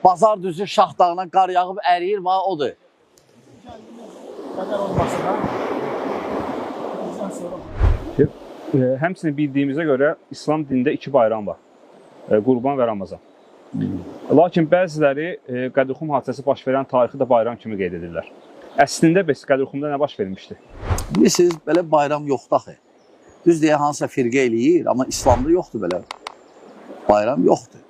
Bazar düzü Şah dağına qar yağıb əriyir, va odur. Qədər olmasa da bizdən sonra Həmçinin bildiyimizə görə İslam dinində iki bayram var. Qurban və Ramazan. Lakin bəziləri Qədirxum hadisəsi baş verən tarixi də bayram kimi qeyd edirlər. Əslində bəs Qədirxumda nə baş vermişdi? Bilirsiniz, belə bayram yoxdur axı. Düz deyə hansısa firqə eləyir, amma İslamda yoxdur belə. Bayram yoxdur.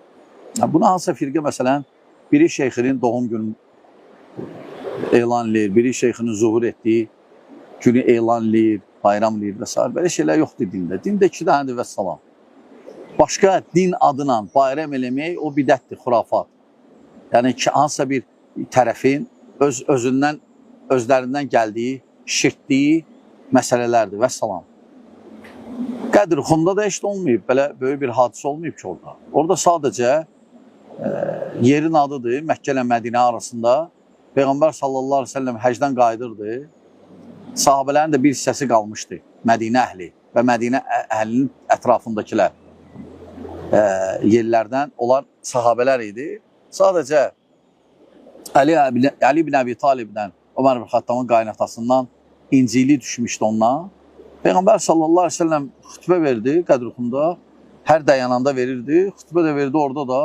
Ya buna hansısa firqə məsələn, biri şeyxinin doğum günü elan eləyir, biri şeyxinin zuhur etdiyi günü elan eləyir, bayram eləyir və s. Belə şeylər yoxdur dində. Dində iki dənədir və salam. Başqa din adına bayram eləmək o bidətdir, xurafat. Yəni ki, hansısa bir tərəfin öz özündən özlərindən gəldiyi, şirtdiyi məsələlərdir və salam. Qədir Xumda da heç nə olmayıb, belə böyük bir hadisə olmayıb ki orada. Orada sadəcə yerin adıdır, Məkkə ilə Mədinə arasında. Peyğəmbər sallallahu əleyhi və səlləm həcdən qayıdırdı. Sahabələrin də bir hissəsi qalmışdı, Mədinə əhli və Mədinə əhlinin ətrafındakılar yerlərdən olan sahabələr idi. Sadəcə Ali ibn Əbi Talibdən, Ömər ibn Xattabın qaynatasından incili düşmüşdü ondan. Peyğəmbər sallallahu əleyhi və səlləm xütbə verdi Qədrxumda. Hər dayananda verirdi. Xütbə də verdi orada da.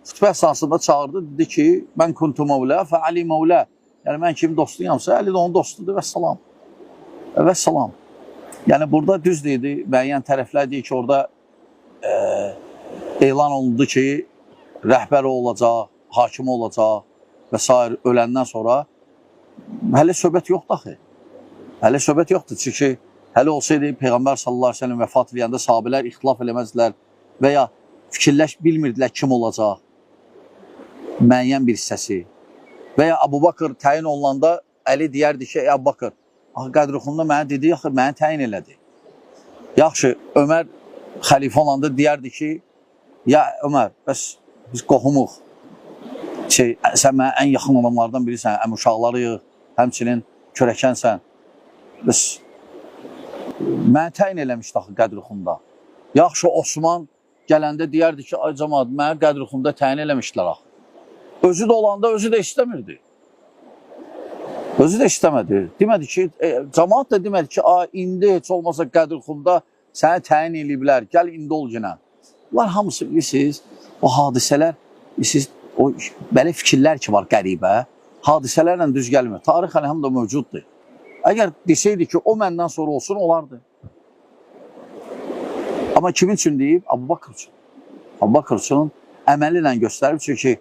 Xütbə əsasında çağırdı, dedi ki, mən kuntu mövlə fə Ali mövlə. Yəni mən kimin dostuyamsa, Əli də onun dostudur və salam. Və salam. Yəni burada düz deyildi, müəyyən tərəflər deyir ki, orada elan olundu ki, rəhbər o olacaq, hakim olacaq və sair öləndən sonra hələ söhbət yoxdur axı. Hələ söhbət yoxdur. Çünki hələ olsaydı Peyğəmbər sallallahu əleyhi və səlləm vəfat edəndə sahabelər ixtilaf eləməzdilər və ya fikirləş bilmirdilər kim olacaq müəyyən bir hissəsi. Və ya Əbu Bakır təyin olunanda Əli deyərdi ki, ey Əbu Bakır, axı Qədrxumda mənə dedi, axı məni təyin elədi. Yaxşı, Ömər xəlifə olanda deyərdi ki, ya Ömər, bəs biz qohumuq. Şey, sən mənə ən yaxın adamlardan birisən, əm uşaqlarıyıq, həmçinin körəkənsən. Bəs məni təyin eləmişdi axı Qədrxumda. Yaxşı, Osman gələndə deyərdi ki, ay camaat, məni Qədrxumda təyin eləmişdilər axı. Özü də olanda özü də istəmirdi. Özü də istəmədi. Demədi ki, camaat da demədi ki, a indi heç olmasa Qədrxumda səni təyin eləyiblər, gəl indi ol yenə. Bunlar hamısı bilirsiniz, o hadisələr, bilirsiniz, o belə fikirlər ki var qəribə, hadisələrlə düz gəlmir. Tarix hələ həm də mövcuddur. Əgər deseydi ki, o məndən sonra olsun, olardı. Amma kimin üçün deyib? Əbu Bakır üçün. Əbu Bakır üçün əməli ilə göstərib, çünki